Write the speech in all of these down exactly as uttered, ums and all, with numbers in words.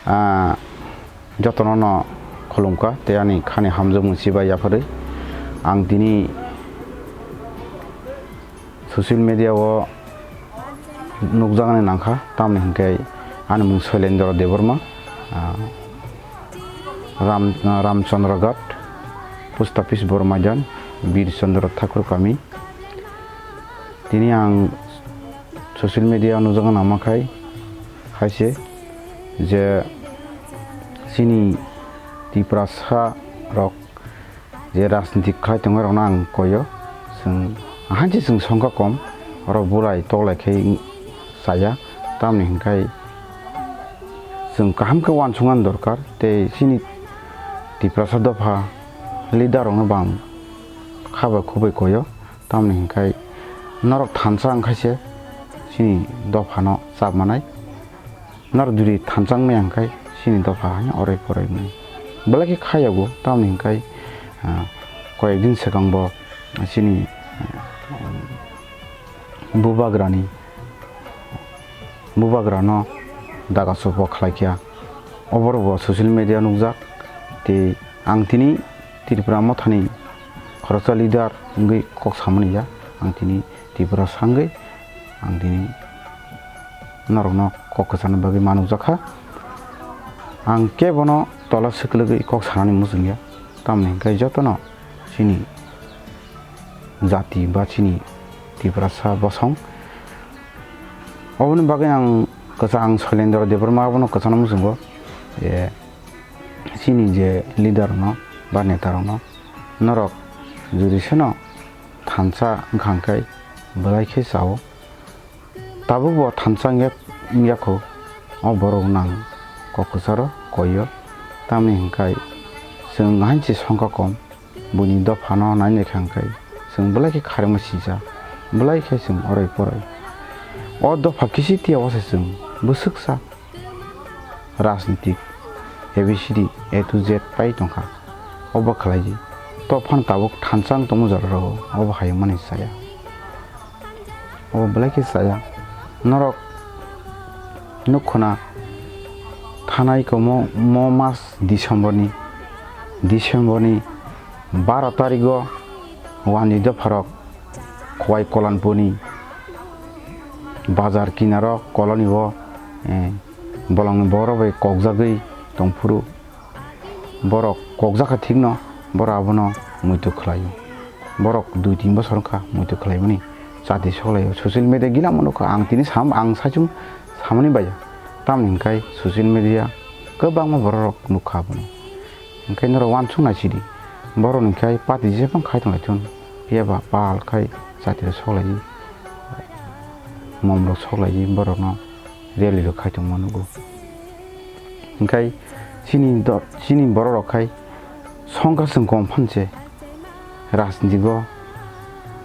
Ah, jotono no khulumkha tei ani khani hamjakmung chibai yapharwi ang tini social media o nukjaknai nangkha, tamni hwnkhe ani mung Soilendra Debbarma, ah, Ram, ah, Ramchandra Ghat, Post Office Boromaidan, Bir Chandra Thakur kami. Tini ang social media o nukjakna nangma khai, hai se je chini Tiprasa rok je rajniti khai tongma rokno ang koyo, chwng, ahaini se chwng songkha kom, oro bulai toklai khai chaya, tamni hwnkhe chwng kaham khe uansukna dorkar, tei chini Tiprasa dopha leader rokno bo ang kha bai khuk bai koyo. Tamni hwnkhe norok thansa wngkha se chini dophano chap manai. Norok jodi thansa wngmaya hwnkhe chini dopha haino orai porai mani. Belai khe kha yago, tamni hwnkhe, ah, koyek din swkang bo chini, ah, bubagrani, bubagrano daga sopo khlai kha. Oborok bo social media nukjak. Tei ang tini Tripura mothani khoroksa leader wngwi kok samani ya, ang tini Tiprasa wngwi ang tini norokno kok kwcharna bagwi manukjakha. Ang kebono tola swkwlwgwi kok sanani muchungya, tamni hwnkhe jotono chini jati ba chini Tiprasa bosong. Oboni bagwi ang kwchang Soilendra Debbarma abono kwchangno muchungo, je chini je leader rokno ba neta rokno norok jodi seno thansa wngkha hwnkhe belai khe chao. Tabuk bo thansa wngya, wngya kho, o borok nang kok kwcharo koyo, tamni hwnkhe chwng hainsi songkha kom, buini dophano nainai kha hwnkhe chwng belai khe kharima sijak, belai khe chwng orai porai. O dopha kisi tiya o se chwng bwswksa rajnitik A B C D A to Z pai tongkha, obo khlaiwi to phano tabuk thansa wng tongma jora rogo obo hayung mani chaya. Obo belai khe chaya. Norok nukkho na thanai khe mo, mo mas December ni, December ni baro tarigo wani dopharok Khowai Kolanpur ni bazar kinaro colony o, eh, bolongni borok bai kokjagwi tongphuru. Borok kokjakha thikno, borok abono muitu khlaio. Borok dui tin bosor wngkha muitu khlaimani, chati soklaio. Social media gila mano kha, ang tini sam, ang saichung samani baiya. Tamni hwnkhe social media kwbangma borok rok nukha abono. Hwnkhe norok uansuk naisidi, borok hwnkhe party jebang khai tonglaithun, phiya ba pal khai chati rok soklaiwi, mom rok soklaiwi borokno rally rok khai tongma nugo. Hwnkhe chini do-, chini borok rok khai songkha chwng kom phan se rajniti o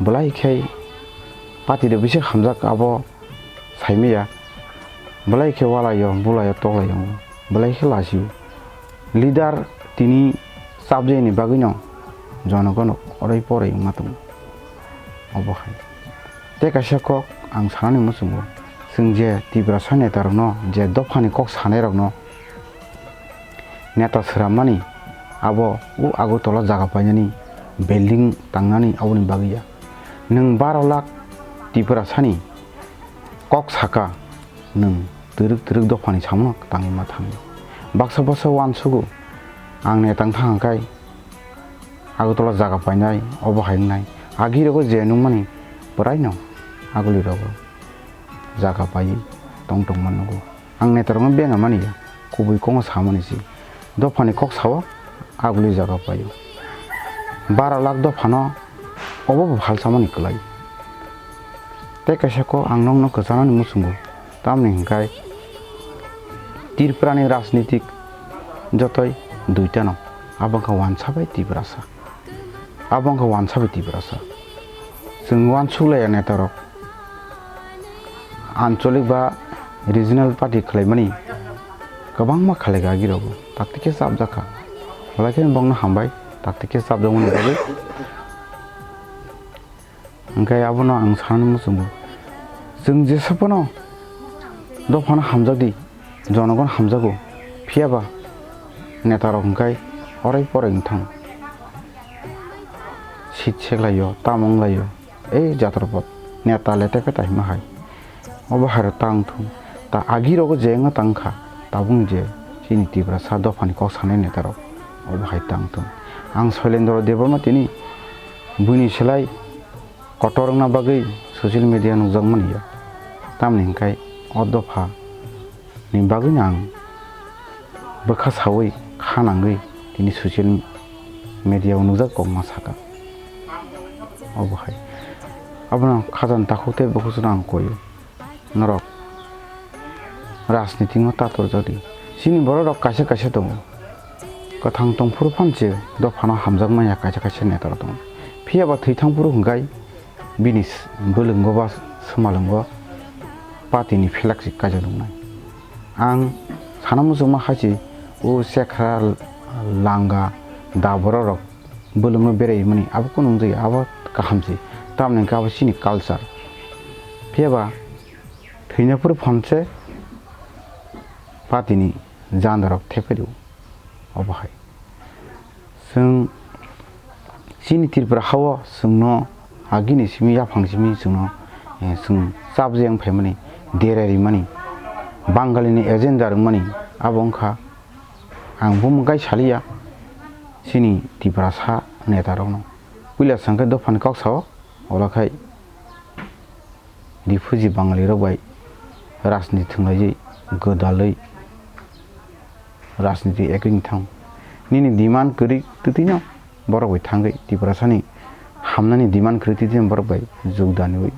belai khai party rok bisi hamjak abo saimaya. Belai khe walaio, bulaio, toklaio, belai khe lasio. Leader tini chapjani bagwino jonogono orai porai wngma tongo. Obo hai. Tei kaisa kok ang sanani muchungo, chwng je Tiprasa netarokno, je dophani kok sanairokno neta swrammani, abo o Agartala jaga painani building tangnani aboni bagwi ya. Nwng baro lakh Tiprasani kok saka, nwng twrwk twrwk dophani samono tangwi ma thangwi. Baksa baksa uansugo, ang neta wng thang khe Agartala jaga painai, obo hai wngnai. Agirogo je nukmani, bwraino agulirogo jaga paiwi tong tongma nugo. Ang netarokno benga mani ya, kubui kokno samani se. Dophani kok sao, aguli jaga paio. Bara lakh dophano obo bo phalsamani kwlai. Tei kaisa kok ang nokno kwchanani muchungo, tamni hwnkhe Tripurani rajnitik jotoi duitano, abo wngkha wansa bai Tiprasa. Abo wngkha wansa bai Tiprasa. Chwng uansuk laiya netarok. Ancholik ba regional party khlaimani kwbangma khlaikha agirogo. Taktik khe chapjakha. Belai kheno bongno hambai. Taktik khe chapjakmani bagwi. Hwnkhe abono ang sanani muchungo. Chwng jesa phano dophano hamjakdi. Jonogon hamjago, Phiya ba neta rok hwnkhe orai porai wngthang. Seat seklaio, tamo wnglaio, ei jatropot neta le tepe taima hai. Obo hai rok tang thung. Ta agi rogo je wngna tang kha, tabuk je chini Tiprasa dophani kok sanai neta rok obo hai tang thung. Ang Soilendra Debbarma tini buini slai kotor wngna bagwi social media nukjakmani ya. Tamni hwnkhe o dopha ni bagwino ang bwkha saui kha nangwi tini social media o nukjak kokma saka. Obo hai. Abono khajani takhuk tei bukhukno ang koio. Norok rajniti no ta torjak di. Chini borok rok kaisa kaisa tongo. Kwthang tongphuru phan se dophano hamjak manya kaisa kaisa neta rok tongo. Phiya ba thwi thangphuru hwnkhe bini s-, bwlwngo ba swmalwngo party ni phelak se kaijak nuknai. Ang sana muchungma hai se o Sekhra, Langa, Dabora rok bwlwngo berai mani abo kunu wngjakya, abo kaham se. Tamni hwnkhe abo chini culture. Phiya ba thwina phuru phan se party ni janda rok thepai rwo. Obo hai. Chwng chini Tripura hao chwngno agini simi yaphang simi chwngno, eh, chwng chapjak wng phaimani, dera rimani, Bangali ni agenda rwmani, abo wngkha ang bumung kai saliya chini Tiprasa neta rokno. Puila swngkhe dophani kok sao, olo khai refugee Bangali rok bai rajniti thwnglaiwi gwdalwi rajniti agreement thang. Nini demand kwrwi twtwino borok bai thangwi Tiprasani hamnani demand kwrwi twtwino borok bai jogdaniwi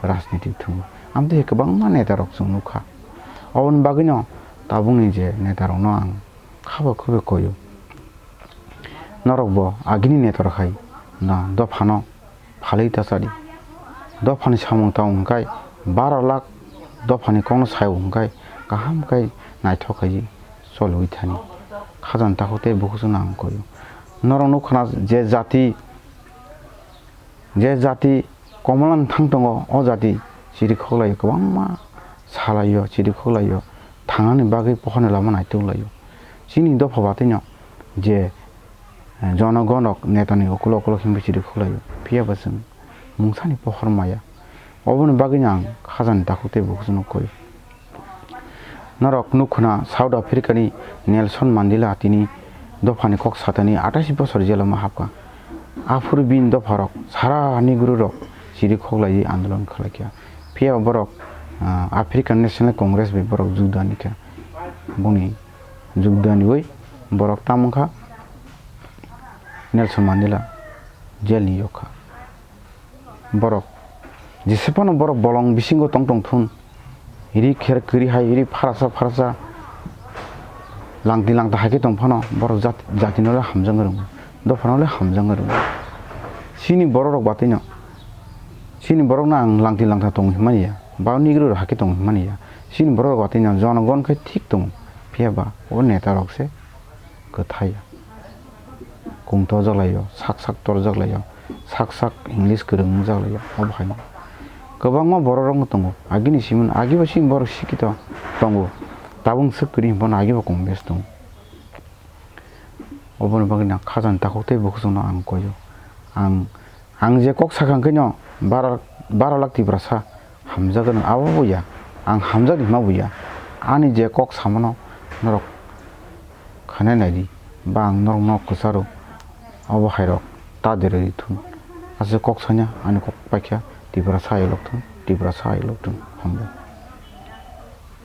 rajniti thwngo. Amtwi hai kwbangma neta rok chwng nukha. Oboni bagwino tabukni je neta rokno ang khabo khwbe koio. Norok bo agini neta rok hai na dophano phalwi ta chadi. Dophani samung tang hwnkhe baro lakh dophani kokno sayo hwnkhe kaham khe naithok khe choliwi thani. Khajani takhuk tei bukhukno ang koio. Norok nukha na je jati, je jati komolani thang tongo, o jati chiri khoklaio, kwbangma salaio, chiri khoklaio, thangnani bagwi pohorni lama naitok laio. Chini dopha batino je, eh, jonogon rok netani ukulo ukulo himwi chiri khoklaio, phiya bo chwng mungsani pohor maya. Oboni bagwino ang khajani takhuk tei bukhukno koi. Norok nukhuna South Africa ni Nelson Mandela tini dophani kok satani atais bosor jelo ma hapkha. Aphuru bini dopharok sara Negro rok chiri khoklaiwi andolon khlaikha. Phiya borok, ah, African National Congress bai borok jogdani kha. Boni jogdaniwi borok tamo wngkha Nelson Mandela jail ni yokha. Borok jese phano borok bolong bisingo tong tong thun, ri kher kwrwi hai, ri pharasa pharasa, langti langta hai khe tong phano borok jat-, jatino le hamjak rwngo, dophano le hamjak rwngo. Chini borok rok batino, chini borok no ang langti langta tongo hinmani ya, ba Negro rok hai khe tongo hinmani ya, chini borok rok batino jonogon khe thik tongo, phiya ba o neta rok se kwthai ya. Kung torjak laio, sak sak torjak laio, sak sak English kwrwng wngjak laio, obo hai. Kwbangma borok rok tongo, agini simi, agi bo simi borok sikito tongo, tabuk swk kwrwi hwnba no agi bo kung bes tongo. Oboni bagwi nang khajani takhuk tei bukhukno ang koyo. Ang, ang je kok sakha hwnkhe no bara, bara lakh Tiprasa hamjak gwnang abo bo ya, ang hamjakni hwnma bo ya. Ani je kok samano norok khanai naidi, ba ang norokno kwcharo, obo hairok ta deroi thun. Aswk kok sanya ani kok paikha, Tiprasa ayok lok thun, Tiprasa ayok lok thun, hambai.